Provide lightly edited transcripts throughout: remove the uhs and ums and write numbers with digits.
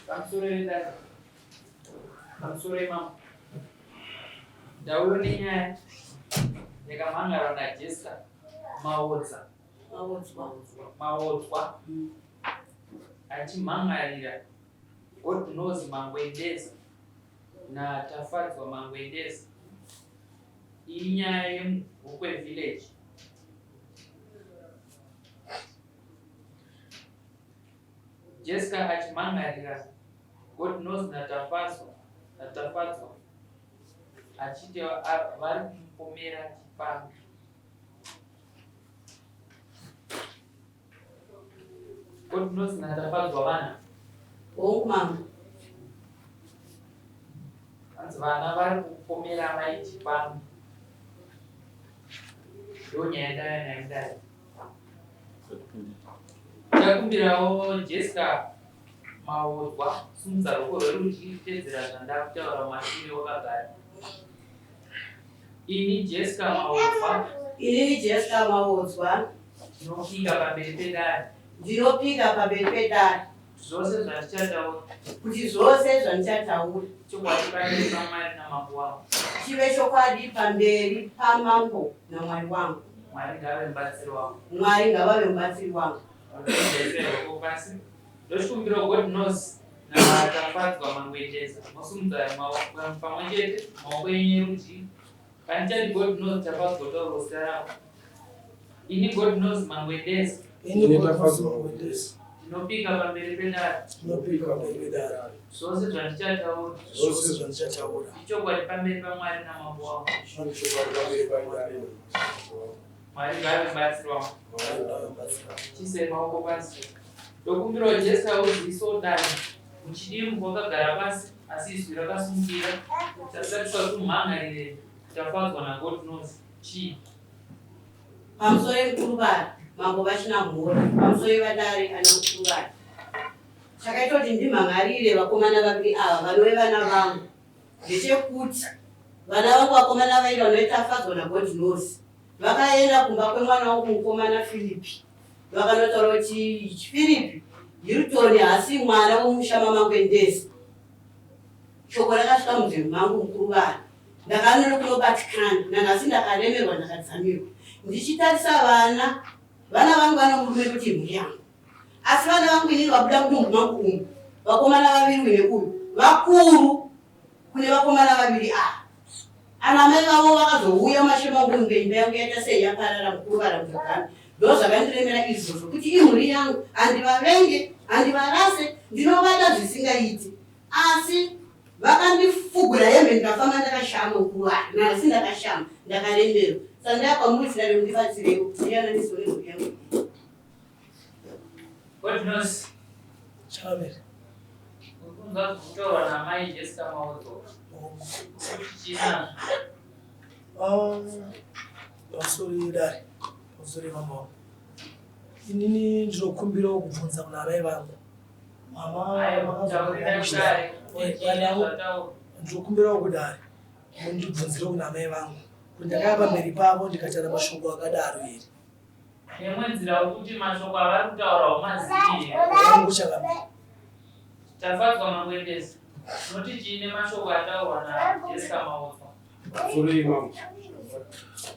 Pamusoro vedare, pamusoro imambo, ndauyo nenyaya yakamhan'arwa naJessica Maodza Maodzwa achimhan'arira Godknows Mangwendeza naTafadzwa Mangwendeza. Iyi nyaya yemuGukwe Village. Jessica achimhan'arira Godknows naTafadzwa naTafadzwa achiti vari kumupomera chipanga. Godknows naTafadzwa vana? Hongu mama. Hanzi vana vari kupomera mai chipanga. Ndonyaya ndaya nayo ndaya. Ndakumbirawo Jessica Maodzwa simudza ruoko rwerudyi tedzera zvandakutaura mumashure wakagara. Ini Jessica Maodzwa. Ini Jessica Maodzwa. Ndinopika pamberi pedare. Ndinopika pamberi pedare. Zvose zvandichataura. Kuti zvose zvandichataura. Chokwadi pamberi paMwari namambo wangu. Chive chokwadi pamberi pamambo naMwari wangu. Mwari ngave mubatsiri wangu. Mwari ngavave mubatsiri wangu. Ruoko pasi. Ndochikumbira God knows naTafadzwa Mangwendeza. Mosimudza maoko pamwe chete maoko enyu erudyi. Pandichati God knows Tafadzwa taura zita rako. Ini God knows Mangwendeza. Ini Tafadzwa Mangwendeza. Ndinopika pamberi pedare. Ndinopika pamberi pedare. Zvose zvandichataura. Zvose zvandichataura. Ichokwadi pamberi paMwari namambo wangu. Ichokwadi pamberi paMwari namambo wangu. Mwari ngave mubatsiri wangu. Mwari ngave mubatsiri wangu. Chiisai maoko pasi. Ndokumbirawo Jessica uzivisewo dare muchidimbu wakagara pasi asi izwi rakasumukira tarisatisa kuti umhan'arire Tafadzwa naGod knows chii. Pamusoro yemukuruvara mambo vaChinamhora pamusoro yevadare ana mukuruvara chakaita kuti ndimhan'arire vakomana vaviri ava vanove vana vangu ndechekuti vana vangu vakomana vairi vanove Tafadzwa naGod knows vakaenda kumba kwemwana wangu mukomana Philip vakanotaura kuti Philip Hilton haasi mwana wemusha maMangwendezi. Shoko rakasvika munzeve mangu mukuru vanhu ndakanono kunobatikana nanhasi ndakaremerwa ndakadzamirwa ndichitarisa vana vana vangu vano murume kuti imhuri yangu asi vana vangu inini vabuda mudumbu mangu umu vakomana vaviri uyu neuyu vakuru kune vakomana vaviri ava ana mai vavo vakazouya mumashure mangu kunge imba yangu yaita sei yaparara mukuru varamuzagami ndozvakandiremera izvozvo kuti imhuri yangu handivavenge handivarase ndinovada zvisingaiti Asi vakandifugura hembe ndikafamba ndakashama nguva nhasi ndakashama ndakaremerwa saka ndaya kwamuri zita remundibatsirewo ndiyananiswe nemhuri yangu. God knows. Chavere. Urikunzwa zvekutaurwa namai Jessica Maodzo. Kuti chii nazvo? Pamusoro yedare, pamusoro yemambo wangu. Inini ndinokumbirawo kubvunza kuna amai vangu. Ndinokumbirawo kudare mundibvunzire kuna amai vangu kuti ndakaya pamberi pavo ndikataura mashoko akadaro here. Nemwe nzira ukuti mashoko avari kutaura umazivi here? Wangu chakamira. Tafadzwa Mangwendezi, unoti chii nemashoko ataurwa naJessica Maodzwa? Pamusoro imambo,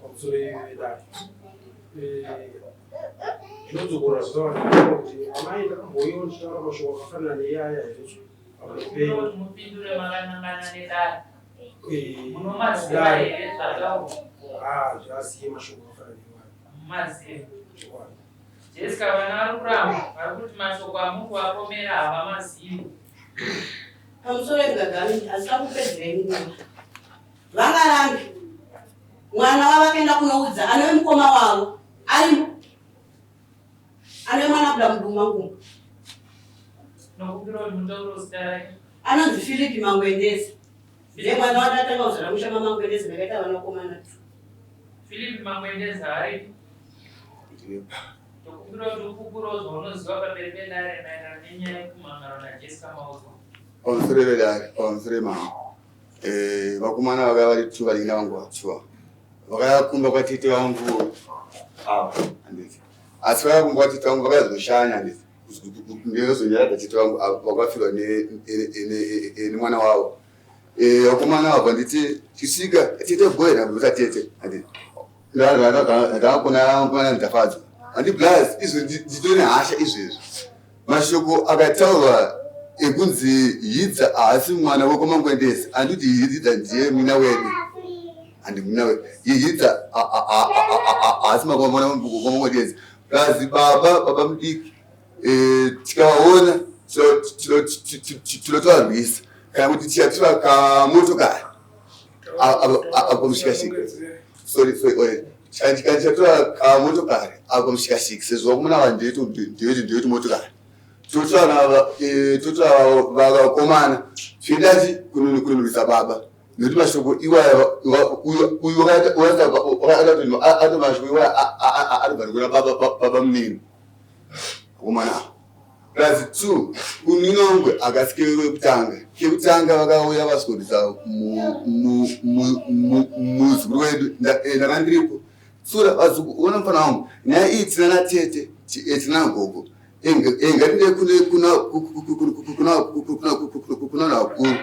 pamusoro vedare. Zvinodzokorora zvataura kuti amai ndakambouyawo ndichitaura mashoko akafanana neiyaya here pamberi penyu. Mupindure makanangana nedare. Munomaziva here zvataurwa? Ah, zvaziye mashoko akafanana neiwaya. Mumaziva. Chokwadi. Jessica, vana vari kuramba vari kuti mashoko amuri kuvapomera havamazivi. Pamusoro yemugagami hazvina kupedzerei nguva. Vangarambe mwana wavo akaenda kunoudza anove mukoma wavo arimo anove mwana abuda mudumbu mangu Nokumbira kuti mutaure zita rake. anonzi Philip Mangwendezi ndiye mwana watatanga kuzvara musha maMangwendezi ndakaita vanakomana two. Philip Mangwendezi aripi? Tokumbira kuti upupurewo zvaunoziva pamberi pedare maererano nenyaya yekumhan'arwa naJessica Maodzwa. Pamusoro vedare, pamusoro mama. Eh, vakomana vakaya vari two vanin'ina vangu vatua. Vakaya kumba kwatete vangu ava handiti. Asi vakaya kumba kwatete vangu vakazoshanya handiti. Ndinozonyaradza tete vangu vakafirwa nemwana wavo. Vakomana vabva nditi chisvika tete bhoera ndota tete ndakakona mwana ndafadzwa handi plus izvo nditori nehasha izvezvi mashoko akataurwa ekunzi hidza haasi mwana wekwamangwendesi anditi hidza ndiye mwina wedu handi mwina wedu hidza haasi mwana wekwamangwendesi plus baba baba mudiki eh, tikavaona tinotovarwisa kana kuti tichativa kamotokari apo mushikashika sorry sorry tichatora kamotokari apo mushikashika sezvo muna vanhu ndeyetu motokari totora eh, totora vakomana toendachi kunonurisa baba nekuti mashoko iwaya uyu wakaita mashoko iwaya anobva nekuna baba munini Vakomana ava. Plus two, kuninongwe akasi kekutanga. Kekutanga vakauya vasvikorwisa muzukuru wedu. Ndanga ndiripo. Tsura vazukuru, ona mufana wangu. Nyaya iyi tina natete, tina gogo. Ngatinde kune kuna kuna kuna vakuru.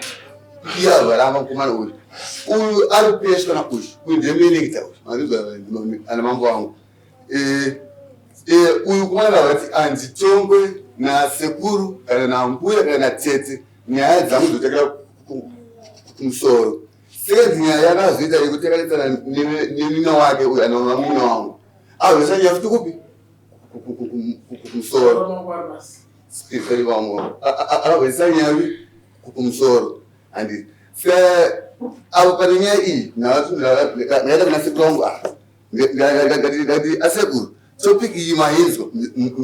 Iye avaramba mukomana uyu. Uyu ari peswa na uyu. Uyu ndiye muenekita uyu. Mazvinzwa ana mambo wangu. Eh, eh, uyu kumwana vati anditongwe nasekuru kana nambuya kana natete nyaya dzangu dzotekera kumusoro second nyaya yakazoita yekutekanetsana nemina wake uyu anova mumuna wangu azoisa nyaya futi kupi kumusoro spiritually wangu akazoisa nyaya kumusoro handi saka apo pane nyaya iyi ndakaita kuna sekuru wangu ah ngati asekuru topic iyi mainzwa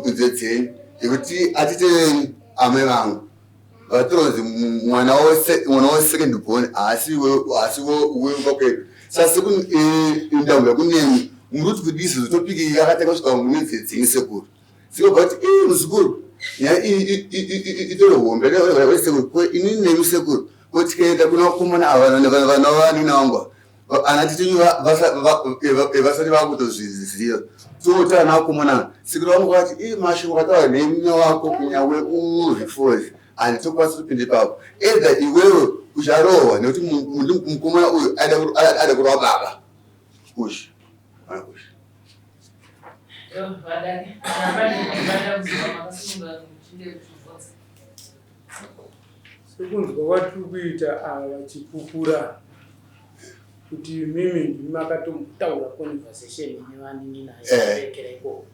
nzeve dzenyu yekuti atite venyu amai vangu vatoronzi mwana mwana wesecond born haasi haasi wemba kwedu saka sekuru ndauya kunemi muri kuti kudii sezvo topic iyi yakatanga kusvika mune nzeve dzenyu sekuru sikobva kuti ii muzukuru nyaya iyi itori hombe sekuru ko inini nemi sekuru ko tikaenda kuna vakomana ava vana vanina vangu ana tete vasati vakutozviziva so tana vakomana sekuru vangu vati ii mashoko akataura nemina wako kunyange urifozi handitokwanisi kupinda ipapo either iwewe ucharohwa nekuti mukomana uyu aida kurova baba uyu uyu Sekunzwa kwatiri kuita ava vachipupura kuti imimi ndimi makatombotaura conversation nevanin'ina yarekera ikoko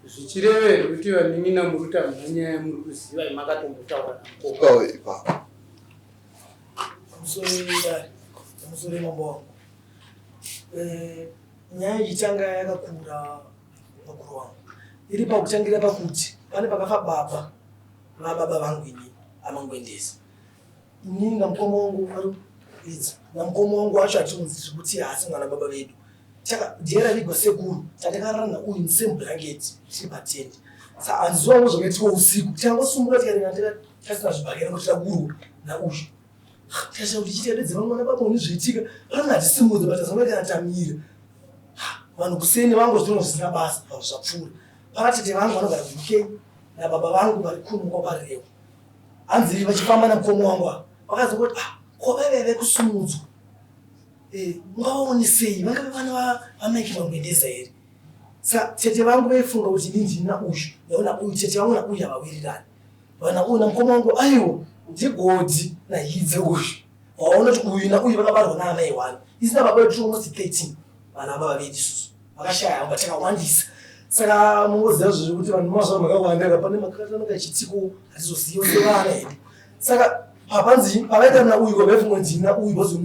zvichireva here kuti vanin'ina muri kuti hamuna nyaya yamuri kuziva yamakatombotaura namukoma? Pamusoro dare, pamusoro mambo wangu. Eh, nyaya ichitanga yakakura vakuru vangu iri pakutangira pakuti pane pakafa baba vababa vangu ini amangwendezi inini namukoma wangu ari idzi namukoma wangu wacho atinzi tiri kuti haasi mwana baba vedu jera ravigwa sekuru tatakarara nauyu musame blanket tiri patendi sa handiziva wangu zvakaitwa usiku tangosumuka tikaringa tasina zvibhakera kuti takurwa nauyu Tasha kuti chiita dedzera mwana baba une zvaitika pano hatisimudze but azonga kana tamira vanhu kuseni vangu zvino zvisina basa vanhu zvapfuura pana tete vangu vanogara kuUK nababa vangu vari kuno kwaparewo hanzi vachifamba namukoma wangu ava vakazongoti ah ko vaive vekusumudzwa eh, ungavaone sei vangave vana vamaiki vangwendeza here sa tete vangu vaifunga kuti ini ndina uyu naona uyu tete vangu nauyu havawirirani Vana uyu namukoma wangu aiwa ndiGodhi naHidze uyu waona kuti uyu nauyu vakabarwa naamai wani isi nababa vedu tiri almost 13 vana baba vedu isusu vakashaya hamba takawandisa saka mungoziva zvizvi kuti vanhu mazuva makawanda ka pane makatanoka chitiko hatizoziva sevana hedu saka papanzi pavaita na uyu kwavaifunga kuti ndina uyu because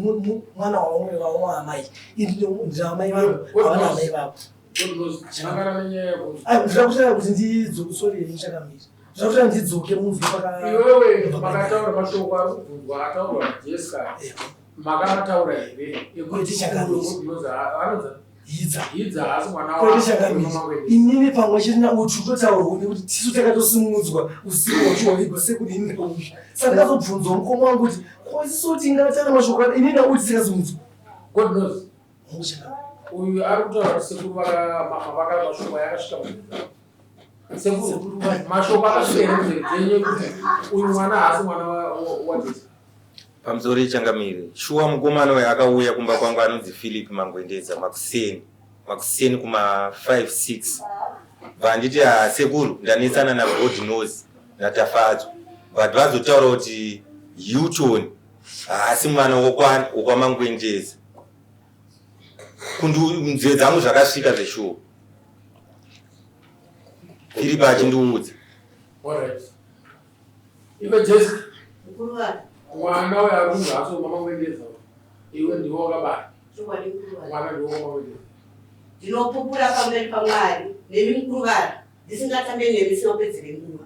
mwana wavamwe vamwe amai ini ndina amai vangu havana amai vavo ndinoda kutaura kuti ndidzoke sorry chakamira Zvakuti ndidzoke munzwe paka Iwewe makataura mashoko ari kubvunzwa ataurwa naJessica. Makamataura here? Kwete chakamisa. Anonzi Hidza. Hidza haasi mwana Kwete chakamisa. Inini pamwe chete nauchu totaurwa nekuti tisu takatosimudzwa usiku hwacho hwavigwa sekuti ini nauyu. Saka ndakazobvunzwa mukoma wangu kuti ko isisu tingataura mashoko aya ini nauyu tisikasimudzwa. God knows. Uyu ari kutaura kuti sekuru vaka mama vaka mashoko aya akasvika munhu. Sekuru, mashoko akasvika here munzeve dzenyu ekuti uyu mwana haasi mwana waJesu? Pamusoro ichangamire, shuwa mukomana uyu akauya kumba kwangu anonzi Philip Mangwendedza makuseni makuseni kuma 5 6 vanditi ah, sekuru ndanetsana naGod knows naTafadzwa but vazotaura kuti Hilton haasi mwana wokwaMangwendeza. Kunzeve dzangu zvakasvika zveshuwa. Philip achindiudza. Alright. Iwe Jessica. Mwana uyo ari kunzi haasi wemama Ngwendeza. Iwe ndiwe wakabara. Mwana ndiwe wamama Ngwendeza. Ndinopupura pamberi paMwari nemi mukuru vara ndisingatambe nemi singapedzere nguva.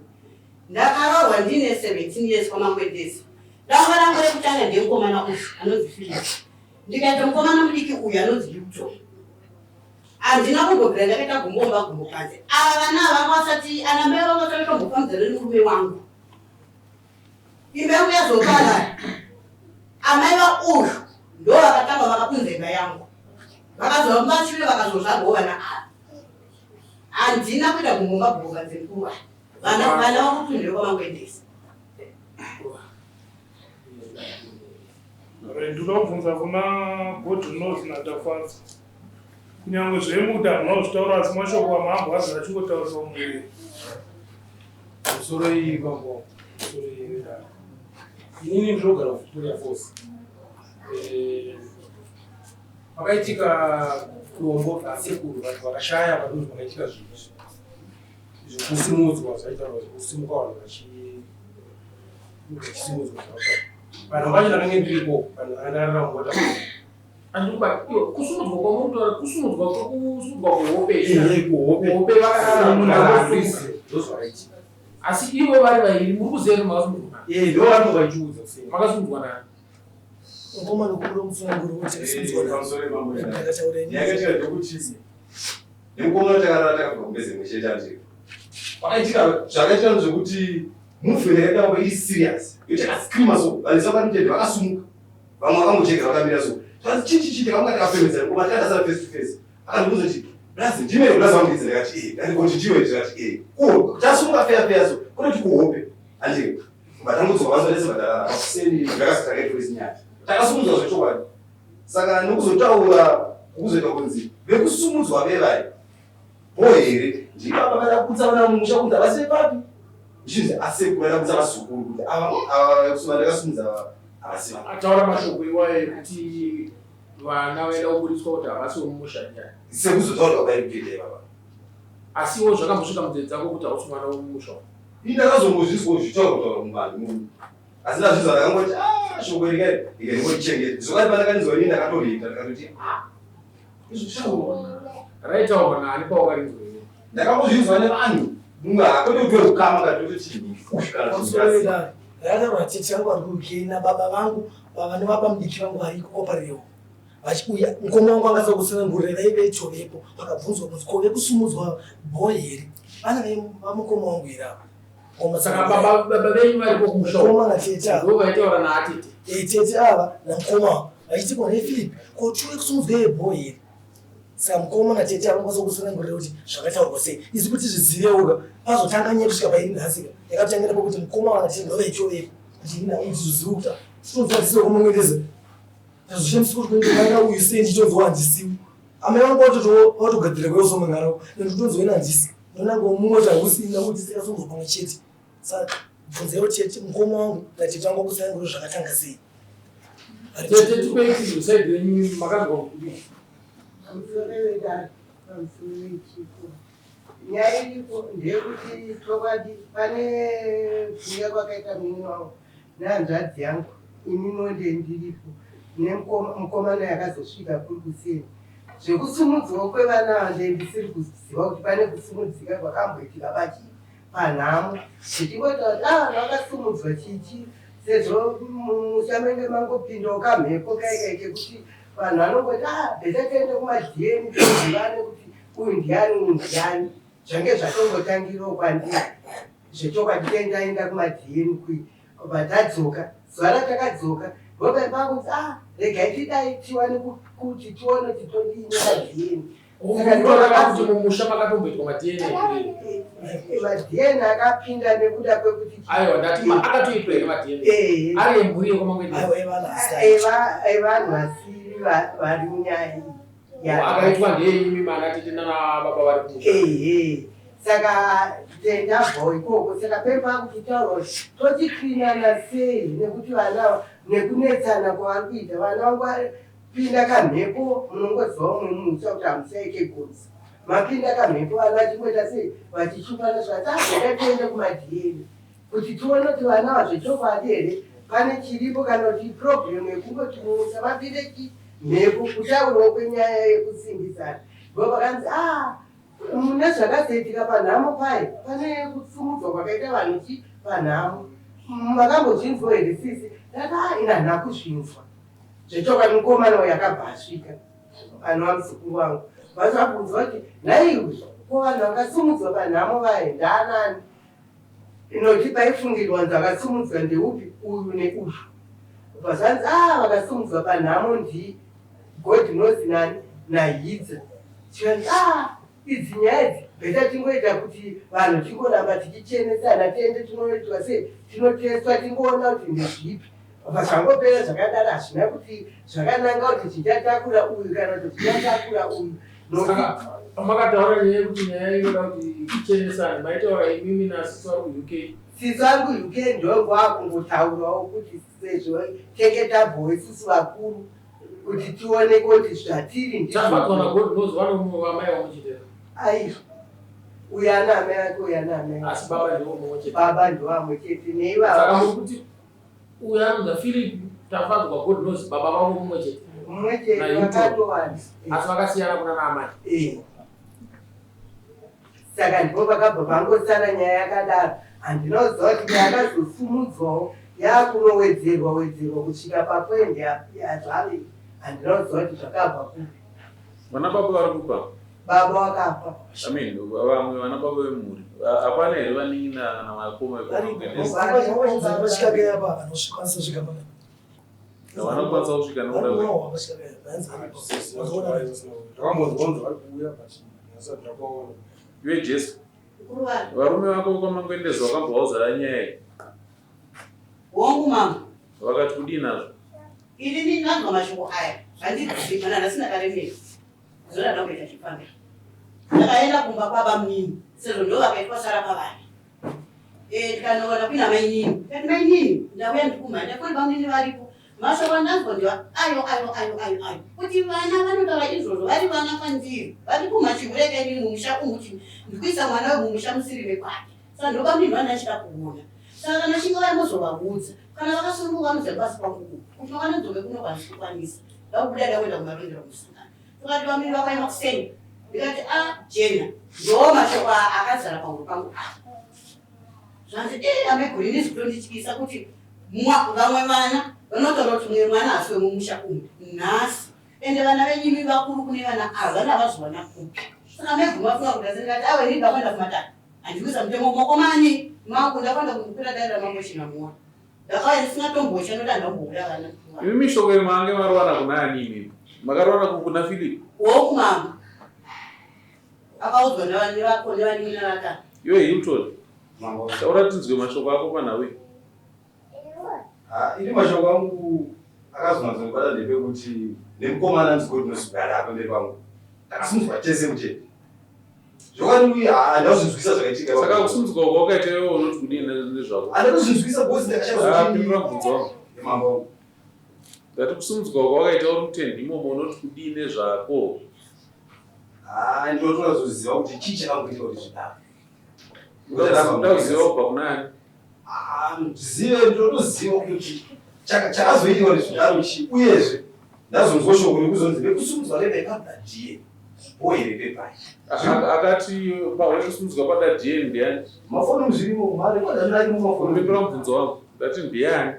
Ndakaroorwa ndine 17 years kwaMangwendeza. Dangwe rangu rekutanga ndemukomana uyu anonzi Philip. Ndikaita mukomana mudiki uyu anonzi Hilton. Handina kumbobvira ndakaita gumbo mumba gumbo panze. Ava vana ava vanga vasati ana mai vanga vasati vatombofambidzana nemurume wangu. Imba yangu yazoparara. Amai vauyu ndo vakatanga vakapunza imba yangu. Vakazova mumashure vakazozvarwawo vana ava. Handina kuita gumbo mumba gumbo panze mukuru. Vana vana vakutunhire kwaMangwendeza. Ndinoda kubvunza kuna God knows naTafadzwa. Kunyangwe zvemuda hamuna kuzvitaura asi mashoko amambo azi achingotaurika mumuviri. Musoro iyi bambo, musoro iyi vedare. Inini ndinogara kuVictoria Falls. Pakaitika rombo rasekuru vanhu vakashaya panonzi pakaitika zvinhu zvekusimudzwa zvaitaurwa zvekusimuka vanhu vachisimudzwa vanhu vacho ndakange ndiripo vanhu vakandarara mumota. Andikuba kusumudzwa kwamurikutaura kusumudzwa kwekusudzwa kuhope kuhope kuhope vakarara ndozvakaitika. Asi ivo vari vairi muri kuziva kuti makasumudzwa nani? Ndo vanhu vachiudza kuseni. Makasumudzwa nani? Mukoma nokuru mutsananguro kuti takasimudzwa nani. Ndakataura ini. Yakaitika ndekuti nemukomana takarara takabva kumbeze mwechete andika. Pakaitika zvakaitika ndezvekuti movement yakaita iri serious. Yoita kascreamer so vanhu vese vakasumuka. Vamwe vakangochekera vakamira so. Zvanzi chii chii chii takamanga takafemedzana koma takatasara face to face. Akandibvunza kuti blazi ndime blazi vangu ndidzi ndakati eh ndati kuti ndiwe ndikati eh ko tasumuka feya feya so kunoti kuhope andika. Vatangudzoka vanzi vese vatarara makuseni ndakasitaka itori nyaya. Takasumudzwa zvechokwadi. Saka nokuzotaura kuzoita kunzi vekusumudzwa vevai bo here ndibaba vada kutsa vana mumusha kunzi havasi vepapi zvichinzi asekuru vada kutsa vazukuru kuti ava ava vekusuma ndakasumudza havasi vana. Ataura mashoko iwayo ekuti vana vaida kuburitswa kuti havasi vemumusha ndiani? Sekuzotaura kwairi kuita ivava. Asiwo zvakambosvika munzeve dzako kuti hausi mwana wemumusha umu? Ini ndakazongozvizwa zvichitaurwa kutaura muvanhu muno. Asi ndazvizwa ndakangoti ah shoko iri kai ndikangorichengeta. Zvokwadi pandakarinzwa ini ndakatoriita ndakatoti ah izvo shoko raitaurwa naani pawakarinzwa iwe? Ndakangozvinzwa nevanhu mumwe haakodi kuti weukama kana tototi kana Pamusoro vedare rakataurwa tete vangu vari kuUK nababa vangu baba nevaba mudiki vangu variko kwaParirewo vachiuya mukoma wangu angasa kusanangurira vaive chovepo pakabvunzwa kunzi ko vekusumudzwa bho here vana vamukoma wangu here ava Ngoma Saka baba venyu variko kumusha uko? Mukoma natete ava. Ndivo vaitaura naatete. Eh, tete ava namukoma vachiti ko nePhilip ko chiuye kusumudzwa here bho here saka mukoma natete ava vanokwanisa kusanangurira kuti zvakataurwa sei isu kuti zvizivewo ka pazotanga nyaya kusvika pairi nhasi ka yakatangira pakuti mukoma vanatete ndovaichovepo kuti ini kuti zvizive kuti tinonzwa handisiwo kumumwendeza ndazoshamisa kuti kuenda uyu sei ndichitonzwa handisiwo amai vangu vatogadzira kuyosomangarao ndotonzwa ina handisi ndonanga mumwe kuti hausina kuti tikasonzwa pamwe chete saka bvunzaiwo tete mukoma wangu natete vangu vakusanangura zvakatanga sei. Tete tipei tizwe side renyu makanzwa kudii? Pamusoro vedare, pamusoro vechipo. Nyaya iripo ndeyekuti chokwadi pane kuuya kwakaita munin'ina wangu nehanzvadzi yangu ini nonde ndiripo nemukomana yakazosvika kuri kuseni. Zvekusumudzwa kwevana ava ndee ndisiri kuziva kuti pane kusumudzika kwakamboitika pachi panhamo zvichingoti kuti ah vanhu vakasumudzwa chichi sezvo mumusha menge mangopindawo kamhepo kaikai kekuti vanhu vanongoti ah bheta tiende kumaDN tozivane kuti uyu ndiani uyu ndiani zvange zvatongotangirawo kwandiri zvechokwadi tendaenda kumaDN kui kubva tadzoka zuva ratakadzoka ndopai pakunzi ah regai tidai tiwane kuti tione kuti todii nemaDN. Kuti mumusha makatomboitwa maDNA? MaDNA akapinda nekuda kwekuti Aiwa, ndati akatoitwa here maDNA ari emhuri yekwamangwendeza? Evanhu vasiri vari munyaya iyi. Akaitwa ndeimi mana tete nana baba vari kumusha? Ehe. Saka tendabvawo ikoko, saka pepa kuchitaurwa kuti tochiklinana sei, nekuti vana nekunetsana kwavari kuita, vana vangu pinda kamhepo. Munongoziva umwe musha kuti hamusaike gozi, mapinda kamhepo, vana vachingoita sei, vachishupana. Zvikati agoda tiende kumaDNA kuti tione kuti vana vazvechokwadi here, pane chiripo, kana kuti problem yekungoti musha vapinde chimhepo. Kutaurwa kwenyaya yekusimbisana, ndo vakanzi a mune zvakazoitika panhamo pai, pane kusumudzwa kwakaita vanhu chi panhamo. Makambozvinzwa here sisi? Ndati a ina handina kuzvinzwa zvechokwadi. Mukomana uyu akabva asvika anova muzukuru wangu, vazvabvunzwa kuti nhaiwe, ko vanhu vakasumudzwa panhamo vaye ndaanani? Inoti paifungirwa nzi vakasumudzwa ndeupi, uyu neuyu. Bva zvanzi a vakasumudzwa panhamo ndi God knows nani naHidza. Chikanzi a idzi nyaya idzi better tingoita kuti vanhu tingoramba tichichenesana, tiende tinoitwa sei, tinotestwa, tingoona kuti ndezvipi. Bva zvangopera zvakadaro, hazvina kuti zvakananga kuti zvichatakura uyu kana kuti zvichatakura uyu. Saka pamakataura nyaya yekuti nyaya inoda kuti ichenesane, maitaura imimi nasisi vari kuUK? Sisi vari kuUK ndokwakungotaurawo kuti sezvo tenge tabhowe isusu vakuru kuti tione kuti zvatiri. Tafadzwa naGod knows vano vamai vamuchitera? Aiwa, uyu ana amai ake, uyu ana amai. Asi baba ndiwo mumwe chete? Baba ndiwo amwe chete. Saka Neivava. muri kuti uyu anonzi Philip Tafadzwa God knows, baba vavo mumwe chete? Mumwe chete. NaHilton. Vakatowana. Asi vakasiyana kuna naamai? Eh. Saka ndipo vakabva vangosara nyaya yakadaro. Handinoziva kuti yakazosumudzwawo yakunowedzerwa wedzerwa kusvika papoint yazvave, handinoziva kuti zvakabva kupi. Vana baba vari kupa? Baba wakafa. I mean, vamwe vana baba vemhuri hapana here, vanin'ina kana vakoma? Vachikakaya pa vanokwanisa kusvika pana. Vanokwanisa kusvika nekuda kwe Ndakambonzwanza vari kuuya, but ndasati ndakuvaona. Iwe Jesu, Mukuru vangu. varume vako vekwaMangwendeza wakambovauzara nyaya iyi? Hongu mama. Vakati kudii nazvo? Ini ndanzwa mashoko aya, zvandidzima ndasina karemera zvodada kuita chipfambi. Ndakaenda kumba kwaba munini sezvo ndo vakaitwa sara pavana. Ndikanoona kuina mainini, kati mainini, ndauya ndikumhanya kuri bamunini varipo. Mashoko andanzwa ndiwa ayo ayo ayo ayo ayo, kuti vana vanotaura izvozvo vari vana kwandiri, vari kumachihureka inini mumusha umu, kuti ndikuisa mwana wemumusha musiri mekwake. Saka ndo bamunini vandachida kuona. Saka kana chinge vambozovaudza, kana vakasununguka, vanoziva pasi pangu uku kuti vanodzoke kuno kwanisi kukwanisa. Ndakubuda ndakuenda kumarondera kumusangano, tukati bamunini vakaenda kuseni. Ndikati a jena ndo mashoko akazara pahuro pangu apa. Zvanzi e ameguri kutondityisa kuti vamwe vana vanotaura kuti mumwe mwana hasi wemumusha umu nhasi, ende vana venyimi vakuru kune vana ava, vana vazowana kupi? Saka megumi vafunga kuti asi ndikati awe ini ndakuenda kumatare, handikuisa mutemo mumaoko mani mangu. Ndakuenda kukwira dare ramambo Chinamua, ndakauya ndisingatombotya nokuti handambobuda vana. Imi mishoko yemange marowana kuna ani imimi? Makarowana kuna Philip? Hongu mama, akaudzwa nevanin'ina vaka. Iwe Hilton, taura tinzwe mashoko ako panhau iyi. Ah, ini mashoko angu akazonyatsondibata ndepekuti nemukomana anzi Godnosugara pamberi pangu, takasimudzwa tese muchete. Zvokwadi handazvinzwisa zvakaitika. Saka kusimudzwa kwawakaita iwe unoti kudii nezvako? Handazvinzwisa because Ah, pindura mubvunzo wangu. Mambo wangu. Ndati kusimudzwa kwawakaita uri mutendi imomo, unoti kudii nezvako? Ah, ndinotozoziva kuti chii chakamboitika kuti zvidaro. Ndakuziva kubva kuna ani? Zive, ndinotoziva kuti chakazoitika kuti zvidaro chii. Uyezve ndazonzwa shoko rekuzonzi vekusimudzwa repepa ndiye bo here pepai. Akati pawekusimudzwa pada dn ndiani? Mafoni zvirimo, marekodhi arimo mafoni. Pindura mubvunzo wangu, ndati ndiani?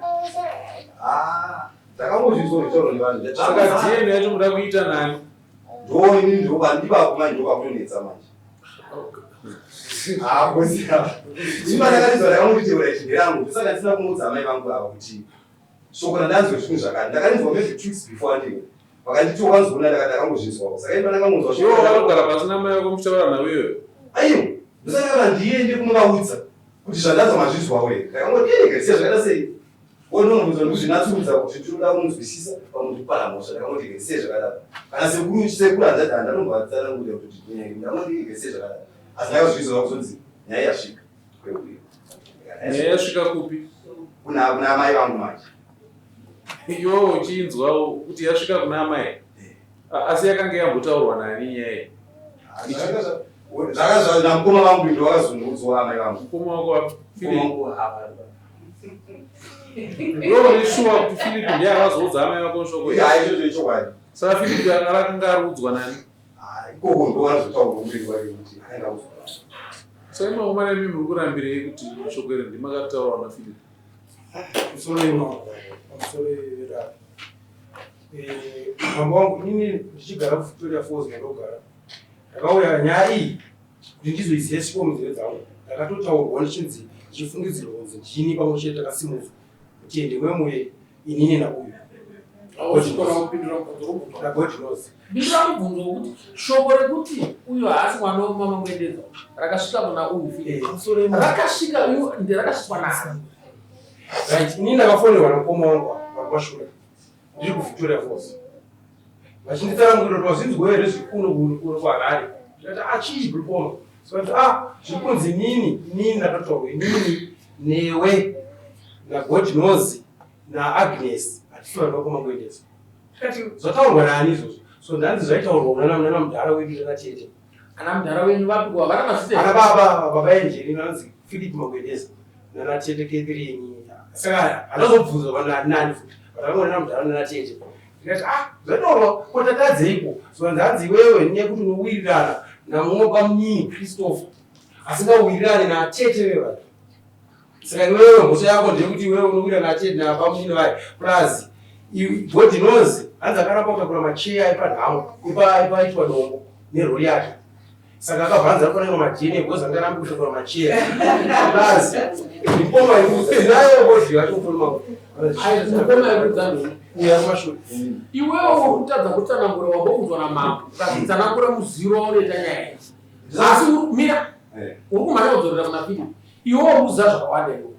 Ah, ndakangozvinzwa zvitaurwa nevanhu. Saka DNA yacho muda kuita nani? Ndo ini ndopandipapo manje, ndopakutonetsa manje. Ah, kuziva zvima ndakatizwa, ndakangotiteura ichi nderangu. Saka ndisina kumuudza amai vangu ava kuti shoko randanzwa zvinhu zvakati, ndakarinzwa maybe 2 weeks before andiwe. Vakanditi wakanzona ndakati ndakangozvinzwawo. Saka ini pandakangonzwa Iwe wakatogara pasi namai vako muchitaura nhau iyoyo? Aiwa, ndosaka kana ndiende kunovaudza kuti zvandanzwa mazvinzwawo here. Ndakangoti eh Garcia zvakaita sei? Wononobvunza ndikuzvinatsurudza kuti ndinoda kunzwisisa pamwe ndikupara mhosva. Ndakangoti Garcia zvakadaro. Kana sekuru sekuru hanzvadzi handatombovatsanangurira kuti nyaya iyi. Ndakangoti eh Garcia zvakadaro. Asi ndakazvinzwa kuzonzi nyaya yasvika. Nyaya yasvika kupi? Kuna kuna amai vangu manje. Iwe uchinzwa kuti yasvika kuna amai? Eh. Asi yakange yambotaurwa nani nyaya iyi? Zvakazva namukoma vangu ndo vakazungudzwa amai vangu. Mukoma wako wapi? Philip. Iwe une shuwa kuti Philip ndiye akazoudza amai vako shoko iri? Hayi izvozvo ichokwadi. Saka Philip anga rakanga ariudzwa nani? Ikoko ndo vanozotaura kumberi kwake kuti akanga audzwa. Saka imi vakomana imi muri kurambirei kuti shoko iri ndimakataurwa naPhilip? Pamusoro yemambo, pamusoro yedare. Eh, mambo wangu inini ndichigara kuVictoria Falls mandogara. Ndakauya nyaya iyi kuti ndizoiziva siko munzeve dzangu. Ndakatotaurwa ndichinzi ndichifungidzirwa kunzi ndini pamwe chete takasimudzwa kuti ende mwemuye inini nauyu. God knows. Ndinoda mubvunzo wekuti shoko rekuti uyu haasi mwana wemama Ngwendeza rakasvika kuna uyu Philip. Eh, Rakasvika uyu rakasvitswa nani? Right, inini ndakafonerwa namukoma wangu vari kwashure ndiri kuVictoria Falls vachinditsanangurira kuti wazvinzwa here zviri kuno kuno kuHarare ndikati ah chii mukoma so vati ah zviri kunzi inini inini ndakataurwa inini newe naGod knows naAgnes hatisi vanhu vakoma Ngwendeza Tikati zvataurwa naani izvozvo? So ndanzi zvaitaurwa kunana nana mudhara wedu nana tete. Ana mudhara wenyu vapi ko havana mazita? Ana baba baba Angelina anzi Philip Magwedeza nana tete Catherine. Saka handazobvunzwa kwa nani nani futi. But vamwe nana mudhara nana tete. Ndikati ah zvataurwa ko tatadzeiko? So ndanzi iwewe nekuti unowirirana namumwe bamunini Christopher asingawirirani natete vevanhu. Saka iwewe mhosva yako ndeyekuti iwewe unowira nache nabamunini vaye plus God knows hanzi akaramba kutakura macheya epanhamo epaitwa dombo nerori yake saka akabva hanzi anofanira maDNA because angarambi kutakura macheya plus mukoma nayo body yacho mufoni mako mukoma yekudza uya kumashure iwewe uri kutadza kutsanangura wambokunzwa namambo ukazitsanangura muziro waunoita nyaya iyi asi mira eh. uri kumhanya kudzorera kuna Philip Iwe wamuudza zvakawanda iwe.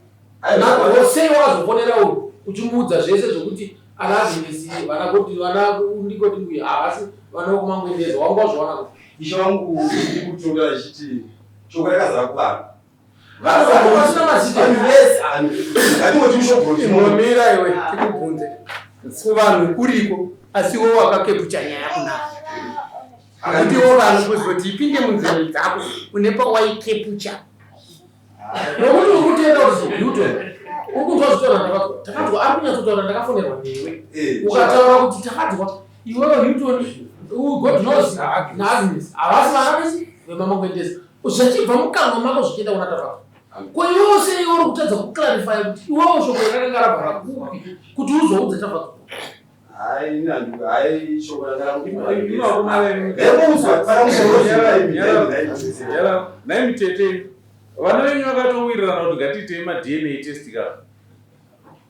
Nako sei wakazofonera uyu uchimuudza zvese zvekuti ana Agnes vana koti vana ndikoti mbuya havasi vana vekumangwendeza wanga wazviwana kuti. Ishe wangu ndiri kutonga ndichiti shoko rakazara kuvanhu. Vanhu vasina mazita. Vanhu vese ngatingoti mushoko Imbomira iwe tikubvunze. Kuvanhu kuriko asi iwe wakakepucha nyaya kunani. Akutiwo vanhu kuzoti ipinde munzeve dzako une pawaikepucha. Nokuti uri kutenda kuti Newton uri kunzwa zvitaura ndakadzwa takadzwa ari kunyatsotaura ndakafonerwa newe eh, ukataura kuti takadzwa iwewe Newton God knows naAgnes havasi vana vese vemamangwendeza zvachibva mukanwa mako zvichienda kuna tafadzwa ko iwewe sei uri kutadza kuclarifya kuti iwewe shoko rakanga rabva kupi kuti uzoudza tafadzwa Nhai mutete, vana venyu vakatowirirana kuti ngatiitei maDNA test ka?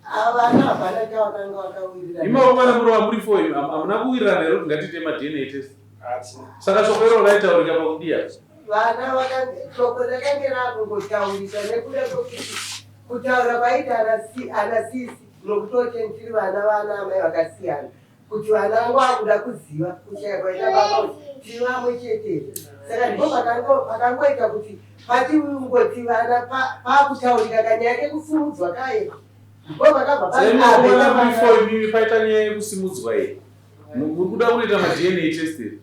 Havana, hapana chavakanga vakawirirana. Imi vakomana muri vamuri fo imi, hamuna kuwirirana here kuti ngatiitei maDNA test? Saka shoko iro raitaurika pakudiya? Vana shoko rakange rakungotaurika nekuda kwekuti kutaura kwaita ana sisi Nokutoti tiri vana vana amai vakasiyana kuti vana vangu vakuda kuziva kushaya kwaita baba kuti tiri vamwe chete here. Saka ndipo pakangoita kuti pati ngoti vana pakutaurika kanyaya kekusimudzwa kaye ndipo pakabva paabefore imimi paita nyaya yekusimudzwa iyi muri kuda kunoita maDNA test here?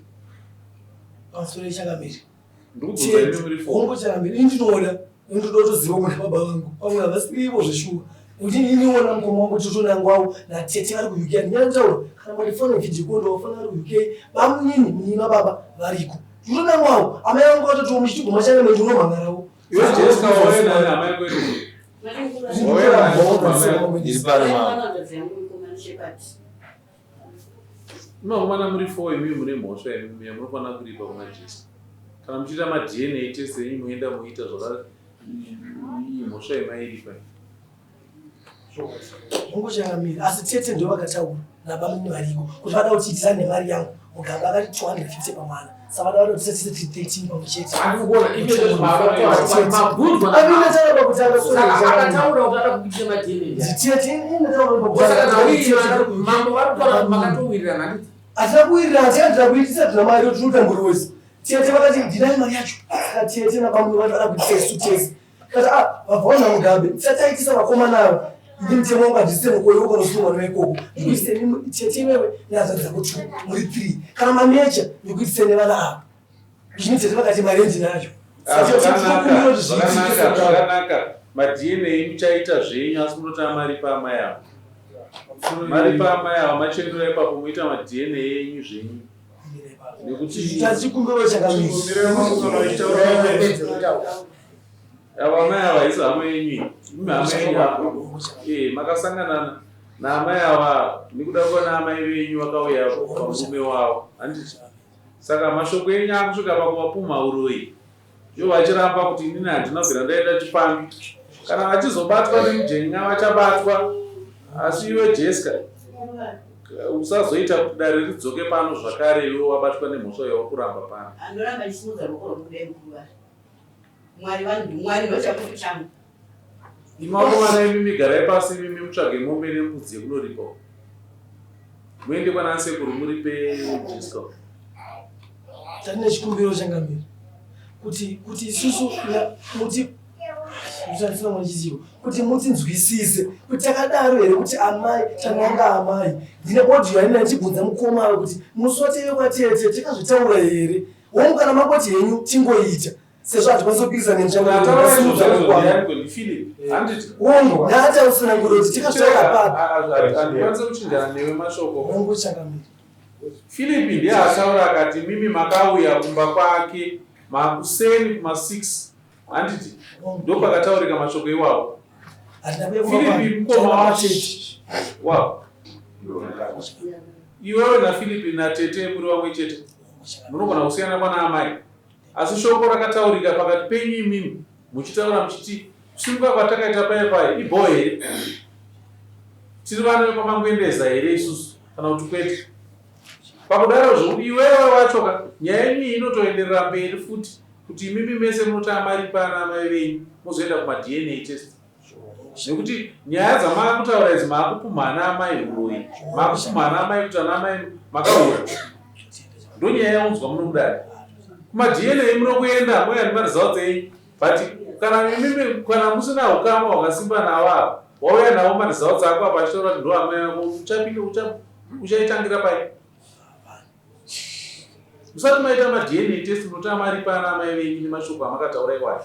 Pamusoro ichangamire. Ndikubvunza imi muri four. Hongu changamire, ini ndinoda ndinoda kutoziva kuna baba vangu pamwe havasirivo zveshuwa kuti ini niona mukoma wangu totonangwawo natete vari kuUK handinyari kutaura kana mandifone video call ndovafona vari kuUK bamunini munini vababa variko ndinotonangwawo amai vangu vatotiwo muchitigoma changamire ndinomhan'arawo Iwe Jessica wauya nani amai kwedu? Iri pano mama. Imakomana muri four imi mune mhosva imi yamunofanira kuripa kuna Jesu. Kana muchiita maDNA test enyu moenda moita zvaka iyi mhosva yemairipa. Hongu changamire, asi tete ndivo vakataura nabamnini variko kuti vada kutiitisa nemari yangu. Mugabe akati 250 pamwana, saka vada kuti tise tiri 13 pamwe chete. Hatina kuwirirana, tikaendera kuitisa tina mari yotinoita nguruwesi. Tete vakati ndinai mari yacho, saka tete nabamnini vati vada kuitisa isu tese. Kati ah, vabvaona Mugabe, tisati taitisa vakomana ava. Ini mutemo wangu handisise mukoyo ukonosungwa neikoko. Ndikuitise tete iwewe nehanzvadzi dzako two, muri three. Kana mamecha ndikuitise nevana ava. Zvino tete vakati mari ndinayo. Zvakanaka, maDNA muchaita zvenyu asi munotanga maripa amai ava. Maripa amai ava machenura ipapo moita maDNA enyu zvenyu. Nekuti chikumbiro chakamira. Ava amai ava haisi hama yenyu iyi. Imi hama yenyu apa. Eh, makasangana naamai ava nekuda kwana amai venyu vakauya pamurume wavo. Handiti? Saka mashoko enyu akusvika pakuvapumha uroyi. Ivo vachiramba kuti inini handina kubvira ndaita chipfambi. Kana vachizobatwa nemujenya vachabatwa. Asi iwe Jessica usazoita kuti dare ridzoke pano zvakare iwe wabatwa nemhosva yauri kuramba pano. Anoramba achisimudza ruoko rwokuda mukuru. Mwari vanhu, Mwari ndochapupu changu. Imi vakomana imimi garai pasi imimi mutsvage mombe nembudzi yekunoripa. Muende kwana sekuru muripe Jessica. Tane chikumbiro changamire kuti isusu muti mushandisira mwachizivo kuti mutsinzwisise kuti takadaro here kuti amai tananga amai ndine audio yaina ndichibvunza mukoma avo kuti musi wateve kwatete takazvitaura here hongu kana mangoti henyu tingoita sezvo hatikwanisi kupikisa nemchangongu naatautsanangura kuti tikazvitaura papi. Handikwanisi kuchinjana newe mashoko. Hongu changamire. Philip ndiye ataura akati mimi makauya kumba kwake makuseni kuma6, handiti? Ndopakataurika mashoko iwawo. Philip mukoma wacho iwewe naPhilip natete muri vamwe chete, munogona kusiyana kwana amai, asi shoko rakataurika pakati penyu imimi muchitaura muchiti kusimuka kwatakaita paye paye ibho here, tiri vana vekwaMangwendeza here isusu kana kuti kwete? Pakudaro zvokuti iwewe wachoka nyaya yenyu iyi inotoenderera mberi futi kuti imimi mese munotanga maripa ana amai venyu mozoenda kumaDNA test, nekuti nyaya dzamaakutaura idzi maakupumha ana amai uroyi, maakupumha ana amai kuti ana amai makahura. Ndonyaya yaunzwa muno mudare. KumaDNA munokuenda moya nemaresults enyu, but kana imimi kana musina ukama hwakasimba navo ava wauya navo maresults ako apa achitaura kuti ndo amai vako, uchapinda uchaitangira pai? Musati maita maDNA test munotanga maripa ana amai venyu nemashoko amakataura iwayo.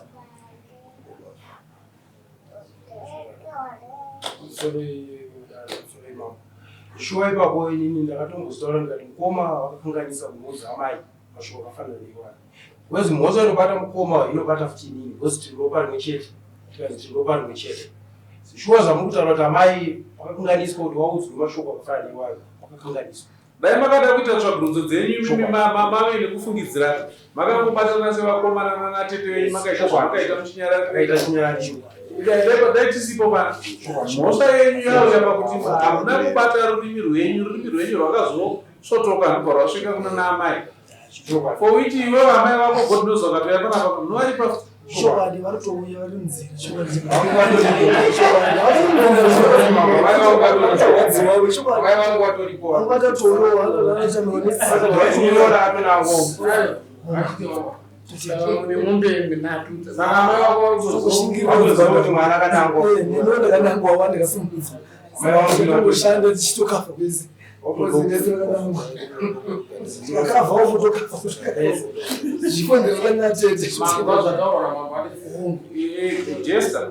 Shuwa ipapo inini ndakatombozotaura ndikati mukoma vakakanganisa kumuudza amai mashoko akafanana neiwayo, because mhosva inobata mukoma inobata futi inini, because tiri ropa rimwe chete, tikanzi tiri ropa rimwe chete. Shuwa zvamuri kutaura kuti amai vakakanganiswa kuti waudzwe mashoko akafanana neiwayo, vakakanganiswa. Dai makada kuita tsvagurudzo dzenyu imimi mave nekufungidzira, makangobatana sevakomana nanatete venyu, makaita zvamakaita muchinyararira, dai tisipo pana. Mhosva yenyu yauya pakuti hamuna kubata rurimi rwenyu, rurimi rwenyu rwakazosvotoka ndobva rwasvika kuna naamai, for which iwewe amai vako God knows vakatouya panapa munovaripa. Chokwadi, vari kutouya, vari munzira. Chokwadi, Mai vangu vatoripo. Vangatouyawo. Nemombe nhatu. Saka amai vako vakuziva kuti mwana akanangwa. Ndakanangwa wa ndikasimudza ngoshanda tichitokafa kwese ndakanangwa, akavhawo fotokavha zvikonzero natete. Jesta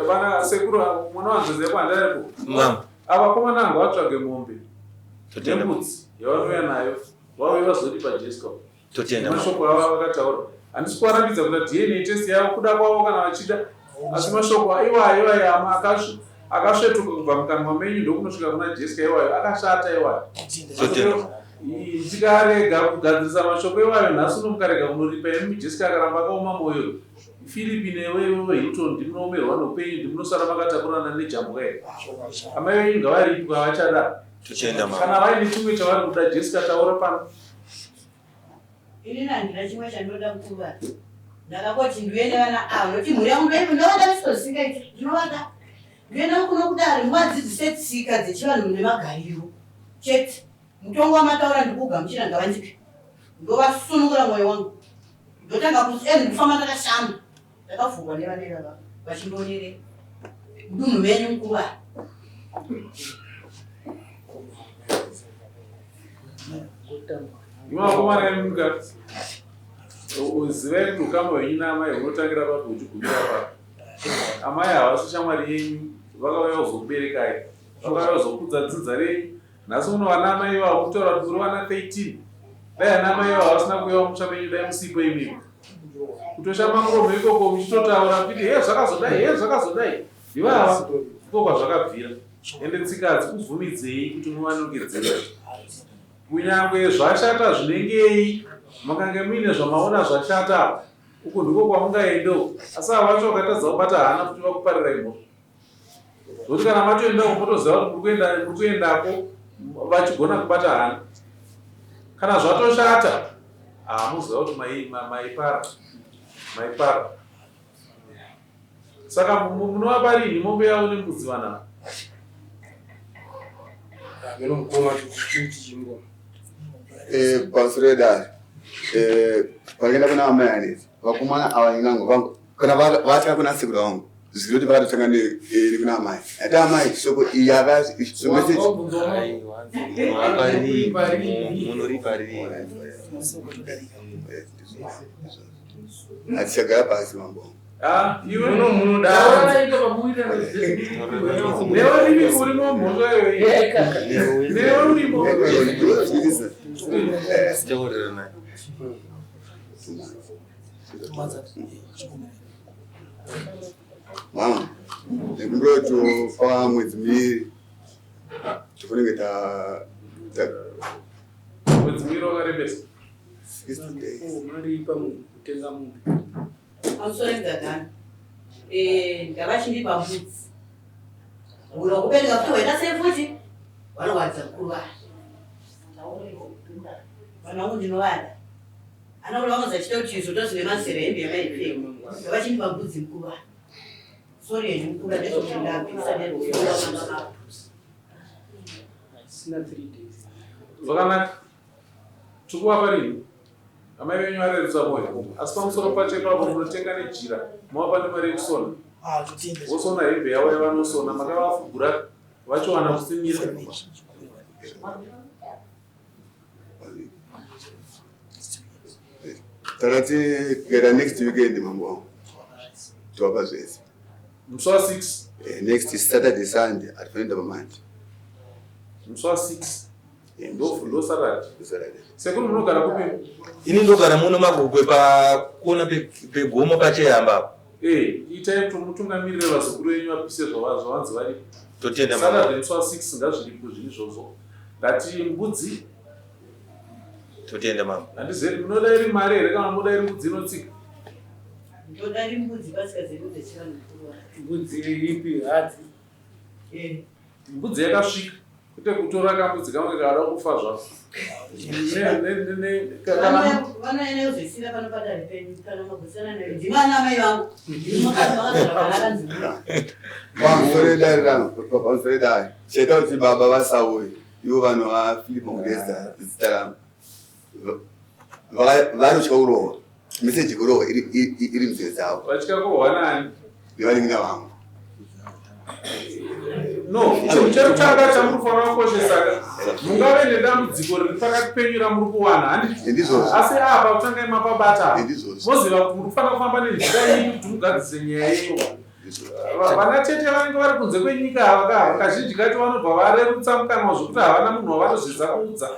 vana sekuru mwana wanzveze kwandariko. Mama. Ava komana angu vatsvage mombe nembudzi yavanouya nayo, vauye vazodipa Jessica. Totenda, mama. Mashoko ava vakataura, handisi kuvarambidza kuita DNA test yavo, kuda kwavo kana vachida, asi mashoko iwayo iwayo akasvetuka kubva mukanwa menyu ndokunosvika kuna Jessica iwayo akashata iwayo. Totenda, mama. Tikarega kugadzirisa mashoko iwayo nhasi uno, mukarega kunoripa imi, Jessica akaramba akaoma mwoyo. Philip newe iwewe Hilton ndimunoomerwa neupenyu ndimunosara makatakurana nejambwa here. Amai venyu ngavaripwe havachada. Tochenda mama. Kana vaine chimwe chavari kuda Jessica taura pano. Inini handina chimwe chandinoda mukuru Ndakangoti ndiuye nevana ava nokuti mhuri yangu ndoivo ndovada visozisingaiti ndinovada. Ndiuye navo kuno kudare muvadzidzise tsika dzechivanhu nemagariro chete. Mutongo wamataura ndikuugamuchira ngavandipe. Ndovasunungura mwoyo wangu. Ndotanga and kufamba ndakashama. Ndakavhurwa nevana ivava vachindionere mudunhu menyu mukuru ava. Imi vakomana imi ka zivai kuti ukama hwenyu naamai hunotangira papi huchigumira papi. Amai havasi shamwari yenyu vakauya kuzokuberekai vakauya kuzokudza dzinza renyu Nhasi uno vana amai ivavo kutaura kuti muri vana 13 dai ana amai ivavo vasina kuuya mumusha menyu dai musipo imimi kutoshama muromo ikoko muchitotaura kuti he zvakazodai he zvakazodai ivava iko kwazvakabvira ende tsika hadzikubvumidzei kuti muvanongedzere kunyangwe zvashata zvinengei makange muine zvamaona zvashata uku ndiko kwamungaendewo asi ava vacho vakatadza kubata hana kuti vakuparirai mhosva Zvekuti kana matoendako motoziva kuti muri kuenda muri kuendako vachigona kubata hana. Kana zvatoshata hamuziva kuti maipara maipara. Saka munovapa rini mombe yavo nembudzi vana? Eh, pamusoro yedare eh, pakaenda kuna amai anezi vakomana ava ingango vangu kana vatanga kuna sekuru vangu zvizive kuti vakatotanga nekuna amai ati amai shoko iyi atichagara pasi mambo Mama, ndikumbira kuti pa mwedzi miviri tifunenge ta mwedzi miviri wakarebesa 60 days. Unoripa munhu kutenga munhu. Pamusoro mgagana. Eh, ngavachindipa mbudzi. Hura kubereka kuti waita sei futi? Vanowadza kuva. Vana vangu ndinovada. Ana kuda vangu zachita kuti izvo tozine mazera hembe yamaipfeka. Ngavachindipa mbudzi mukuru. Sorry henyu mukuru ndezvokuti ndapisa nerwuyo. Sina 3 days. Zvakanaka. Tikuvapa rini? Amai venyu varerutsa moyo. Asi pamusoro pacho ipapo munotenga nejira movapa nemari yekusona. Ah, totenda. Vosona hembe yavo yavanosona makavafugura vachiwana kusimira. Takati kuenda next weekend mambo wangu. Tovapa zvese. Musi wa 6. Eh, next Saturday Sunday atinoenda pamanje. Musi wa 6. Eh, Ndo Saturday. Saturday. Sekuru munogara kupi? Ini ndogara muno Magogwe pakona pegomo pacheyamba apo. Eh, itai kuti mutungamirire vazukuru venyu vapise zvavanzi vari. Totenda mama. Saturday musi wa 6 ngazviripo zvinhu izvozvo. Ndati mbudzi. Totenda mama. Handizivi munoda iri mari here kana munoda iri mbudzi inotsika? Ndoda iri mbudzi pasika dzedu dzechivanhu. Mbudzi ipi hadzi? Eh. Mbudzi yakasvika. Kwete kutora kambudzi kamwe kada kufa zvako. Vanoenda kuzosira pano padare penyu kana magosana nayo. Ndimi ana mai vangu. Ndimi makazara Pamusoro edare rangu, pamusoro edare. Chaita kuti baba vasauye ivo vanhu vaPhilip Mugeza zita rangu. Varutya kurohwa. Meseji kurohwa iri munzeve dzavo. Vatya kurohwa nani? Nevanin'ina vangu. No, chinhu chekutanga chamuri kufanira kukoshesa mungave nedambudziko riri pakati penyu ramuri kuwana handiti? Ndizvozvo. Asi apa kutangai mapabata. Ndizvozvo. Moziva kuti muri kufanira kufamba nenzira iyi kuti mugadzise nyaya yenyu. Vana tete vanenge vari kunze kwenyika ava ka kazhinji kacho vanobva varerutsa mukanwa zvokuti havana munhu wavanozvidza kuudza.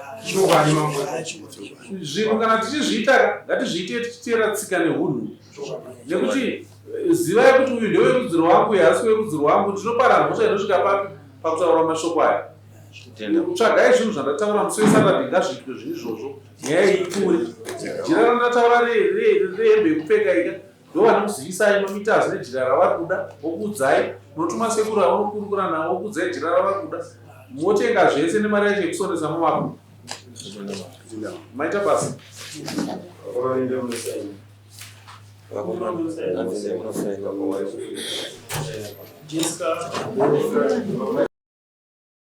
Zvinhu kana tichizviita ka ngatizviite tichiteera tsika nehunhu nekuti zivai kuti uyu ndewerudzi rwangu uyu haasi werudzi rwangu ndinopara mhosva inosvika papi pakutaura mashoko aya. Tsvagai zvinhu zvandataura musi weSaturday ngazviitwe zvinhu izvozvo nyaya iyi ipfuure. Jira randataura rehembe yekupfeka ika. Ndovanokuzivisai mameters nejira ravari kuda, vokuudzai. Munotuma sekuru avonokurukura navo, vokuudzai jira ravari kuda. Motenga zvese nemari yacho yekusonesa muvako. Maita basa. Jessica.